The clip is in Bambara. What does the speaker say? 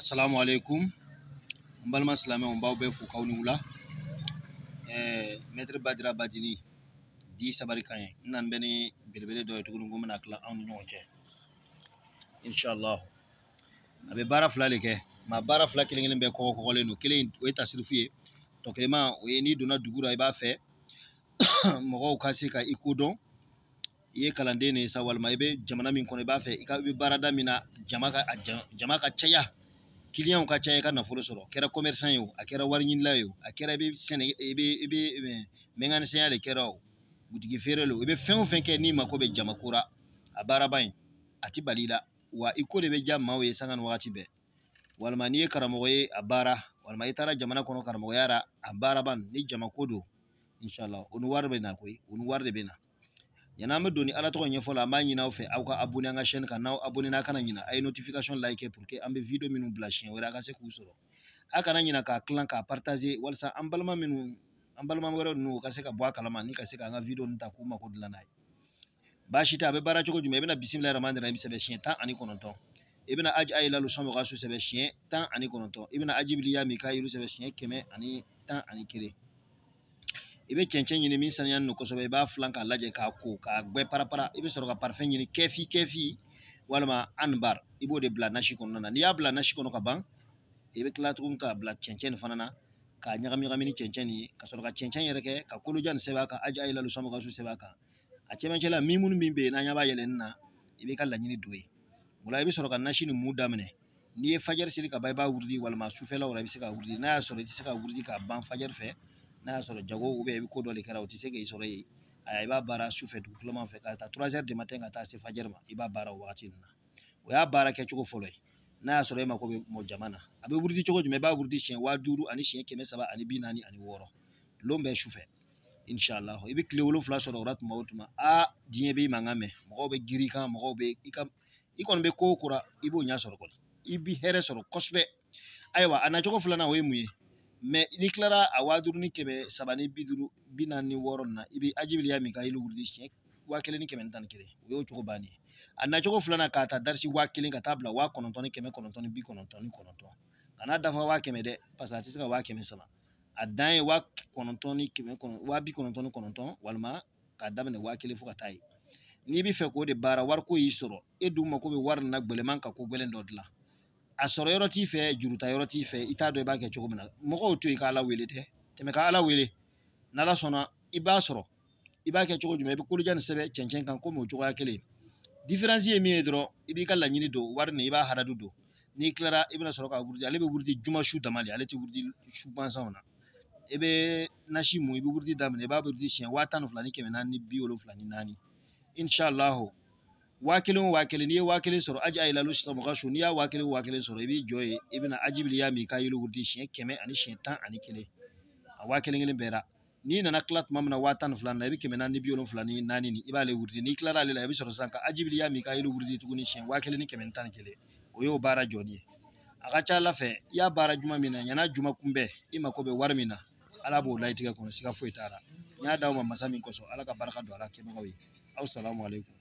Assalamu alaikum. N balima silamɛw, n b'aw bɛɛ fo k'aw ni wula. Maître Badira Badini di sabari kan ye. N nana bɛ ni belebele dɔ ye tuguni ko n bɛna tila anw ni ɲɔgɔn cɛ. Inshallah. A bɛ baara fila de kɛ. Maa baara fila kelen kelen bɛɛ kɔgɔ kɔgɔlen don. Kelen o ye tasirifu ye. Tɔ kelenma o ye n'i donna dugu la i b'a fɛ mɔgɔw ka se ka i kodɔn. I ye kalanden de ye sa walima i bɛ jamana min kɔnɔ i b'a fɛ i ka i bɛ baarada min na jama ka caya. Client ka caya i ka nafolo sɔrɔ. A kɛra commerçant ye o, a kɛra wari ɲinila ye o, a kɛra i bɛ sɛnɛ i bɛ mécanicien de kɛra o, butigi feere lo, i bɛ fɛn o fɛn kɛ n'i mako bɛ jama ko la, a baaraba in a ti bali i la wa i ko de bɛ diya maaw ye sanga ni wagati bɛɛ. Walima n'i ye karamɔgɔ ye a baara, walima i taara jamana kɔnɔ karamɔgɔya la a baaraba ni jama ko don, inshallah o ni wari bɛ na koyi, o ni wari de bɛ na. Yanni an bɛ don ni Ala tɔgɔ ɲɛfɔ la, an b'a ɲini aw fɛ aw ka abonné an ka chaîne kan. N'aw abonné n'a kana ɲina, a ye notification like pour que an bɛ vidéo minnu bila siɲɛ wɛrɛ a ka se k'u sɔrɔ. A kana ɲina k'a tilan k'a partager walasa an balima minnu, an balima wɛrɛ ninnu, u ka se ka bɔ a kalama ni ka se k'an ka vidéo ninnu ta k'u mako dilan n'a ye. Baasi tɛ. A bɛ baara cogo jumɛn? I bɛna bisimilahi rahmani rahim sɛbɛn siɲɛ 19. I bɛna aji ayilalu sɔmɔgɔ sɛbɛn siɲɛ 19. I bɛna ajibili ya mikayilu sɛbɛn siɲɛ 111. I bɛ cɛncɛn ɲini min sanuyalen don kosɛbɛ, i b'a filan k'a lajɛ k'a ko k'a gbɛ parapara. I bɛ sɔrɔ ka parfum ɲini, kɛfi kɛfi walima anbar, i b'o de bila nasi kɔnɔna na. N'i y'a bila nasi kɔnɔ ka ban, i bɛ tila tuguni k'a bila cɛncɛn nin fana na k'a ɲagami ɲagami ni cɛncɛn nin ye, ka sɔrɔ ka cɛncɛn yɛrɛ kɛ ka kolojan nin sɛbɛn a kan, aji ayilalu sɔmɔgɔ sɛbɛn a kan. A cɛmancɛ la min minnu min bɛ yen n'an ɲɛ b'a yɛlɛnni na, i b'i ka laɲini don yen. O la i bɛ sɔrɔ ka nasi nin mu daminɛ. N'i ye fajɛri seli ka ban, i b'a wurudi, walima sufɛlaw la i bɛ se k'a wurudi. N'a y'a sɔrɔ i tɛ se ka wurudi k'a ban fajɛri fɛ, n'a y'a sɔrɔ jago i bɛ ko dɔ de kɛra o tɛ se k'i sɔrɔ yen, i b'a baara sufɛ dugukilama fɛ ka taa 3 heures du matin ka taa se fajɛri ma, i b'a baara o wagati ninnu na. O y'a baara kɛcogo fɔlɔ ye. N'a y'a sɔrɔ e mako bɛ mɔ jama na, a bɛ wurudi cogo jumɛn? I b'a wurudi siɲɛ 5346 lon bɛɛ sufɛ. Inshallah i bɛ tile 7 sɔrɔ o la tuma o tuma, aa diɲɛ b'i mankan mɛn, mɔgɔw bɛ girin i kan, mɔgɔw bɛ i ka i kɔni bɛ ko o ko la, i b'o ɲɛ sɔrɔ kɔni, i bɛ hɛrɛ sɔrɔ kosɛbɛ. Ayiwa, a nacogo filanan o ye mun ye? Mɛ n'i tilara a 5350 46 nin na, i bɛ ajibili ya mikayilu wurudi siɲɛ 1111. O y'o cogo bannen ye. A nacogo filanan, k'a ta darisi 1000 ka taa bila 9999. Kan'a dafa 100 000 dɛ, parce que a tɛ se ka 100 000 sama. A dan ye waa kɔnɔntɔn ni kɛmɛ kɔnɔntɔn, 99 000, walima k'a daminɛ 1000 fo ka taa yen. N'i bɛ fɛ k'o de baara, wariko y'i sɔrɔ, e dun mako bɛ wari nin na gbɛlɛman ka ko gɛlɛn dɔ dilan, a sɔrɔ yɔrɔ t'i fɛ, juruta yɔrɔ t'i fɛ, i t'a dɔn i b'a kɛ cogo min na, mɔgɔw to yen ka Ala wele dɛ, tɛmɛ ka Ala wele. N'Ala sɔnna i b'a sɔrɔ. I b'a kɛ cogo jumɛn? I bɛ kolojan nin sɛbɛn cɛncɛn kan komi o cogoya kelen. Différence ye min ye dɔrɔn, i b'i ka laɲini don wari nin, i b'a haradu don. N'i tilara, i bɛna sɔrɔ ka wurudi. Ale bɛ wurudi juma su dama de, ale tɛ wurudi su gansanw na. I bɛ nasi mun, i bɛ wurudi daminɛ, i b'a wurudi siɲɛ 12474. Inshallah 1000 o 1000, n'i ye 1000 sɔrɔ, aji ayilalu sɔmɔgɔ su, n'i y'a 1000 o 1000 sɔrɔ, i b'i jɔ yen, i bɛna ajibili ya mikayilu wurudi siɲɛ 100 ani siɲɛ 11, a 1000 kelen bɛɛ la. N'i nana tila tuma min na 12 000 na, i bɛ 474 nin, i b'ale wurudi. N'i tilara ale la, i bɛ sɔrɔ sisan ka ajibili ya mikayilu wurudi tuguni siɲɛ 1111. O y'o baara jɔli ye. A ka ca Ala fɛ, i y'a baara juma min na, ɲana juma kunbɛn, i mako bɛ wari min na, Ala b'o layitigɛ kɔnɔ, siga foyi t'a la. N y'a d'aw ma masa min kosɔn, Ala ka barika don a la kɛbagaw ye. Aw salamu aleykum.